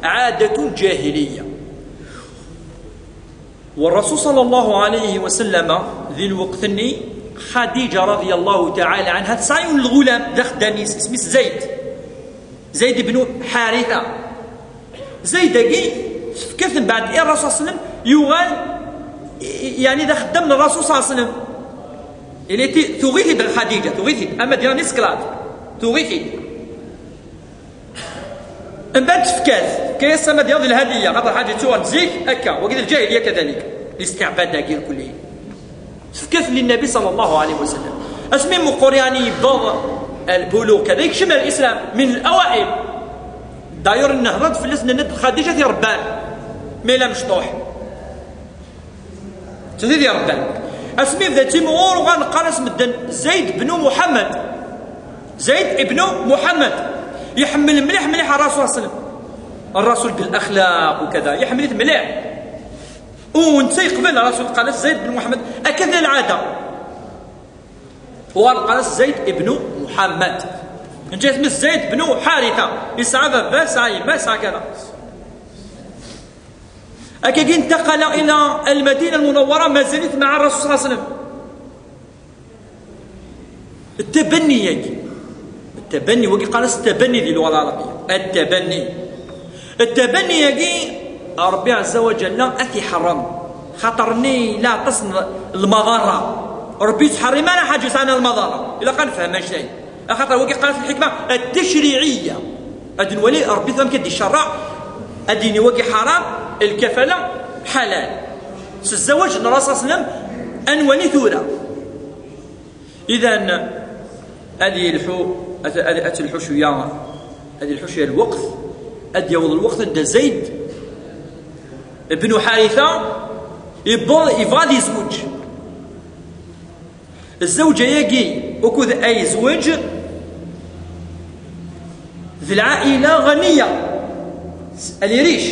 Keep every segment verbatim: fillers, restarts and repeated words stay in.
عادة جاهلية. والرسول صلى الله عليه وسلم ذي الوقت ني، خديجة رضي الله تعالى عنها تسعى الغلام ذا خداميس اسمه زيد، زيد بن حارثة. زيد كي سفكت من بعد إيه الرسول صلى الله عليه وسلم يغال، يعني ذا خدام الرسول صلى الله عليه وسلم. إلي تغيثي خديجة، تغيثي أما ديال نسكلات، تغيثي. من بعد تفكات كيس ما ديال الهدية، خاطر حاجة تسوى مزيك هكا، وكذا الجاهلية كذلك، الاستعباد داكي الكلي. تفكات للنبي صلى الله عليه وسلم. اسمي مقر يعني يبغ البلوغ كذلك شمل الإسلام من الأوائل. داير النهضة فلسنا ند خديجة ربان، ميلا مشطوح. تدي ربان. اسمي بدا تيمور وغنقال اسم الدن زيد بن محمد. زيد ابن محمد. يحمل مليح مليح على الرسول صلى الله عليه وسلم. الرسول بالأخلاق وكذا، يحمل مليح. وانت يقبل الرسول قال زيد بن محمد، هكذا العادة. وقال قال زيد ابن محمد. انت اسمه زيد بن حارثة. يسعى بابا، يسعى يما، يسعى كذا. هكا انتقل إلى المدينة المنورة، ما زالت مع الرسول صلى الله عليه وسلم. التبني ياكي. التبني، وكي قال التبني دي اللغة العربية. التبني. التبني ياكي ربي عز وجل أتي حرم. خاطرني لا تصن المضرة. ربي تحرم أنا حاجة أنا المضرة. إلا قال فهم شيء. خاطر وكي قالت الحكمة التشريعية. أدن ولي ربي ثم كدي الشرع. أديني وكي حرام، الكفالة حلال. الزواج الرسول صلى الله عليه وسلم أن ولي ثورة. إذن أدي الحو، أت-، أدي أتلحو شوية، أدي الحو شوية الوقت، أدي يوض الوقت عند زيد بن حارثة يبغى، يبغى يزوج. الزوجة ياكي وكذ أي زوج ذي العائلة غنية، الريش.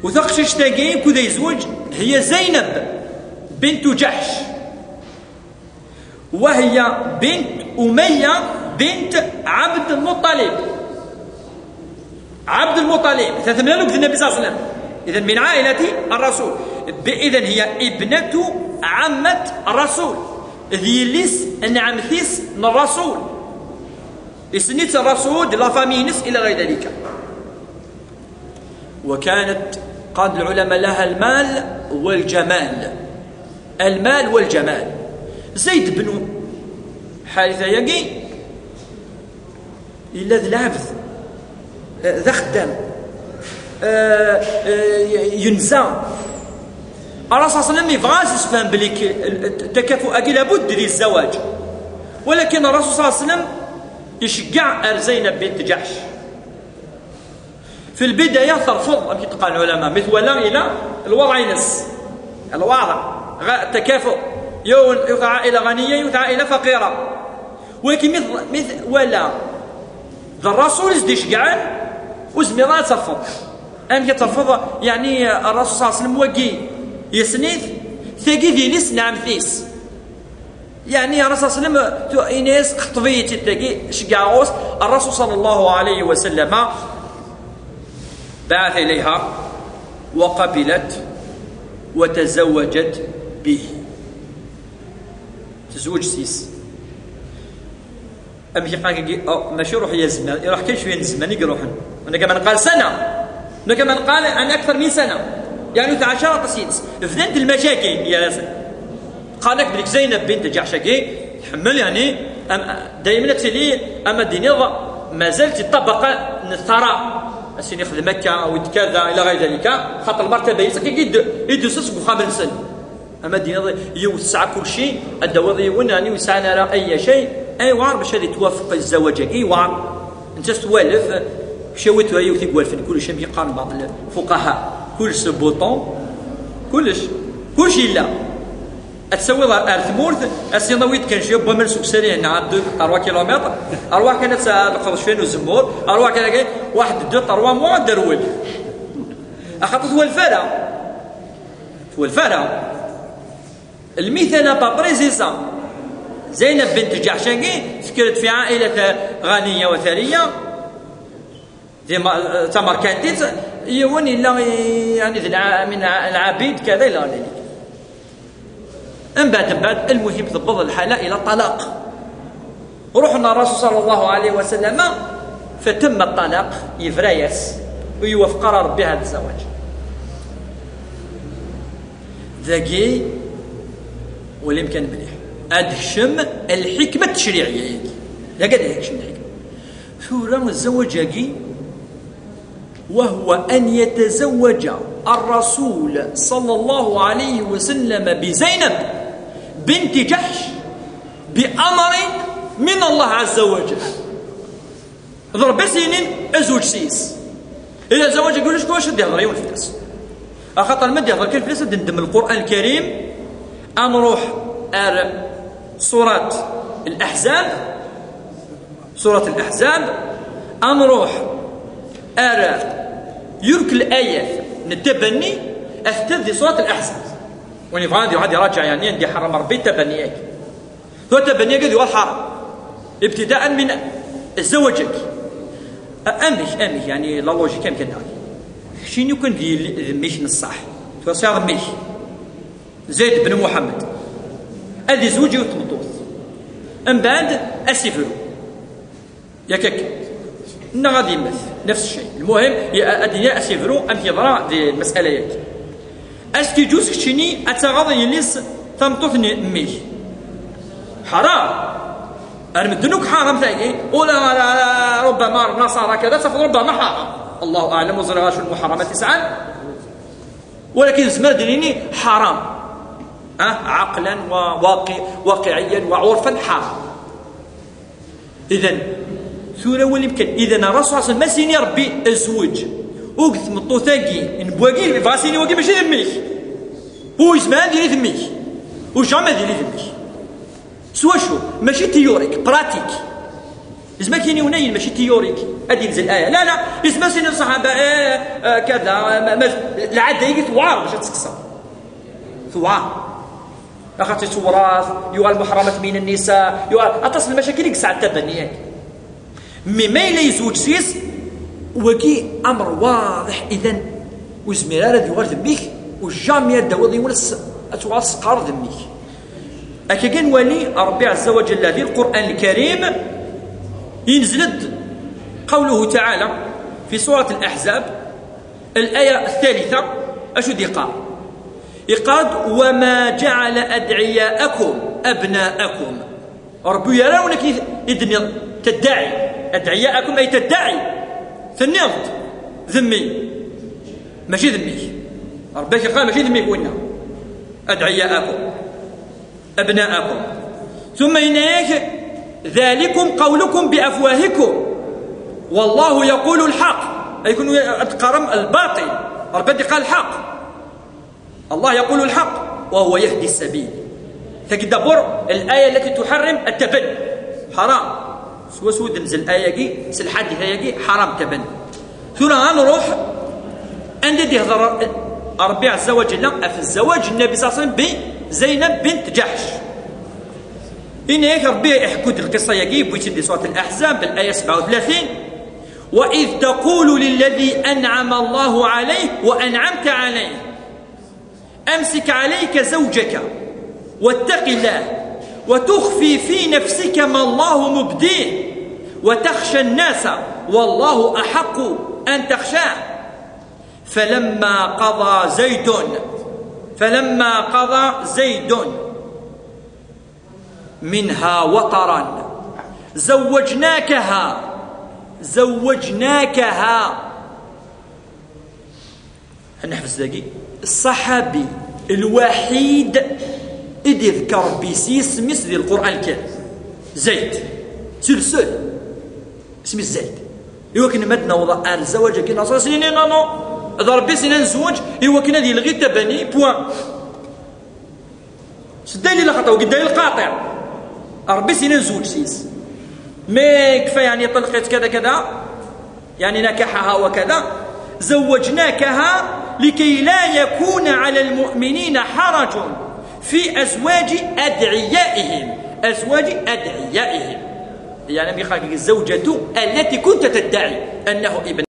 وتقشش تاكي كذ يزوج هي زينب بنت جحش، وهي بنت أمية بنت عبد المطلب. عبد المطلب، ثلاثة مليون وقت النبي صلى الله عليه وسلم. إذن من عائلة الرسول. ب-، إذن هي ابنة عمة الرسول. ذي ليس أن عمتيس من الرسول. إسنيت الرسول، لا فامينس إلى غير ذلك. وكانت قال العلماء لها المال والجمال. المال والجمال. زيد بن حارثة يقي إلا ذي العبد، آه، ذا خدام، آه، آه، ينزع. الرسول صلى الله عليه وسلم يبغى يفهم بلي ك-، التكافؤ أكي لابد للزواج، ولكن الرسول صلى الله عليه وسلم يشجع زينب بنت جحش. في البداية ترفض، أم كيتقال العلماء، مثل ولا إلى الوضع ينس. الوضع غ-، التكافؤ. يو-، يوث عائلة غنية، يوث عائلة فقيرة. ولكن مثل، مثل ولا ذا الرسول يزدي شقعان، وزميرا ترفض. أم كترفض، يعني الرسول صلى الله عليه وسلم وقي يسنيث، ثقي ذي ليس نعم ثيس. يعني الرسول صلى الله عليه وسلم تو إنيس خطبية التقي شقاوس. الرسول صلى الله عليه وسلم بعث إليها وقبلت وتزوجت به. تزوج سيس. أم يقال كي، أو، ماشي روح يا زمان، يروح كل شوية الزمان يروحن. هنا كمان قال سنة. هنا كمان قال أن أكثر من سنة. يعني عشرة سنين. فدنت المشاكل يا رسول. قال لك بلك زينب بنت جحش كي تحمل يعني، أم، دايمًا تسيلي، أما دينيض ما زالت الطبقة الثراء. أسيني يخدم مكة أو كذا إلى غير ذلك. خاطر المرتبة يسكي يد-، يدوسس بخمس سن. أما دينيض يوسع كل شيء، الدواء يون يعني يسعى على أي شيء. أي وار باش هذه توافق الزواج كي وار. أنت توالف، شاويت وهي وثيق والفن كل شيء يقارن بعض الفقهاء. كل سبوطون، كلش، كلش إلا. أتسوي ض-، أر ثمورت، أسينا ويت كان شيء بمن سوكسري هنا عند أربعة كيلومتر، أربعة كانت ساعة القرش فين وزمور، أربعة كان كاين واحد دو تروا موا درول. أخطط هو الفرا، هو الفرا. المثال أبا بريزيسا. زينب بنت جحش كي سكرت في عائلة غنية وثرية. Di ma-, d tamerkantit, yiwen yella, yani, d lɛa-, min lɛabid, kada, ila ذلك. Mbeɛd, mbeɛd, المهم, tewweḍ lḥala ila ṭṭalaq. Ruḥen ɣer Rasul صلى الله عليه وسلم, فتم الطلاق, yebra-yas, ur iwafeq ara Rebbi هذا الزواج. Dagi, walim kan mliḥ. Ad kcem lḥikma teccriɛiyya-agi. Dagi ad kcem lḥikma. Tura, الزواج-agi, وهو أن يتزوج الرسول صلى الله عليه وسلم بزينب بنت جحش بأمر من الله عز وجل. D Rebbi s-yinin azweǧ s-yes. Ila azweǧ-agi ulac kulac ad d-ihḍer yiwen fell-as. Axaṭer ma d-ihḍer kan fell-as ad d-ndem Lqur'an Lkarim, ad nruḥ ar surat Laḥzab, surat Laḥzab, ad nruḥ ar yurk layat n ttabanni, aten-ad di surat Laḥzab. Win yebɣan ad yuɣal ad iraǧeɛ, yani, anda iḥeṛṛem Rebbi ttabanni-agi. Tura ttabanni-agi ad yuɣal ḥaṛam. ابتداء من الزواج-agi. A-, amek, amek, yani, la logique amek ad d-tali? Keččini kan d yelli-, d mmi-k n ṣṣeḥ. Tura tesɛiḍ mmi-k, Zayd ben Muḥemmed. Ad izweǧ yiwet tmeṭṭut. Mbeɛd, ad s-ibru. Yak akka. Neɣ ad yemmet. نفس الشيء. المهم, ya-, ad d-yini ad s-ibru amek yeḍra di lmasala-agi. Est-ce que يجوز keččini ad taɣeḍ yelli-s tameṭṭut n mmi-k? Ḥaṛam. Ar medden akk ḥaṛam tagi. Ula, ula, ula, ربما النصارى كذا, tafeḍ ربما ḥaṛam. الله أعلم, ur ẓriɣ acu n lmuḥaṛamat i sɛan. Walakin nezmer ad d-nini ḥaṛam. Ah, عقلا وواقع-, واقعيا وعرفا ḥaṛam. Idan, tura walim kan. Idan, Rasul صلى الله عليه وسلم, ma s-yini Rebbi azweǧ, ur deg tmeṭṭut-agi n wagi, dɣa s-yini wagi mačči d mmi-k. Ur yezmer ad yili d mmi-k. Ur jamais ad yili d mmi-k. S wacu? Mačči théorique, pratique. Yezmer ad k-yini unayen mačči théorique, ad d-inzel aya. La, la, yezmer ad s-yini ṣṣaḥaba, eh, eh, kada, eh, ma, ma, lɛadda-agi tewɛer bac ad tekkseḍ. Tewɛer. Axaṭer tewrat, yuɣal muḥramat min nnisa, yuɣal aṭas n lmacakil i yesɛa ttabanni-agi. Mi ma yella yezweǧ s-yes, wagi amr waḍeḥ, idan ur yezmir ara ad yuɣal d mmi-k, u jamais ad d-tawiḍ yiwen ad s-, ad tuɣal tesqareḍ d mmi-k. Akka kan nwali Ṛebbi ɛezza wa jalla di Lqur'an Lkarim, yenzel-d qawluhu taɛala fi surat Laḥzab, laya talitha, acu d-iqqar? Iqqar-d: وما جعل أدعياءكم أبناءكم. Ṛebbi ur yerra ara win akken i d-tenniḍ, taddaɛi. أدعياءكم أي تدعي. Tenniḍ-d d mmi. Mačči d mmi-k. Ṛebbi ak-iqqar mačči d mmi-k winna. أدعياءكم أبناءكم. ثم yenna-yak: ذلكم قولكم بأفواهكم والله يقول الحق. Ay kunwi ad teqqarem lbaṭil, Ṛebbi ad iqqar lḥeqq. الله يقول الحق وهو يهدي السبيل. Tagi d'abord, الآية التي تحرم التبني. Ḥaṛam. Swaswa d-tenzel aya-agi, s lḥadit-aya-agi, ḥaṛam ttabanni. Tura ad nruḥ anda i d-ihḍer Ṛebbi ɛezza wa jalla ɣef zzawaǧ n Nnbi صلى الله عليه وسلم bi Zaynab bint Ǧaḥc. Yenna-yak Ṛebbi iḥekku-d lqissa-agi, yewwi-tt-id di surat Laḥzab, laya sebɛa u tlatin: وإذ تقول للذي أنعم الله عليه وأنعمت عليه أمسك عليك زوجك واتق الله وتخفي في نفسك ما الله مبديه وتخشى الناس والله أحق أن تخشاه فلما قضى زيد، فلما قضى زيد منها وطرا زوجناكها، زوجناكها. Ad neḥbes dagi. Ṣṣaḥabi lwaḥid i d-iḍker Ṛebbi s yisem-is di Lqur'an Lkarim. Zayd. C'est le seul. Isem-is Zayd. Iwakken ma d-naweḍ ar zzawaǧ-agi n Rasul, s-nini, non, non. D Ṛebbi s-nini nezweǧ, iwakken ad yelɣi ttabanni, point. S dalil, axaṭer wagi dalil qati'. Ṛebbi s-nini nezweǧ s-yes. Mais kfa, yani, ṭelqit kada kada. يعني نكحها وكذا، زوجناكها لكي لا يكون على المؤمنين حرج في أزواج أدعيائهم، أزواج أدعيائهم. يعني، الزوجة التي كنت تدعي أنه ابن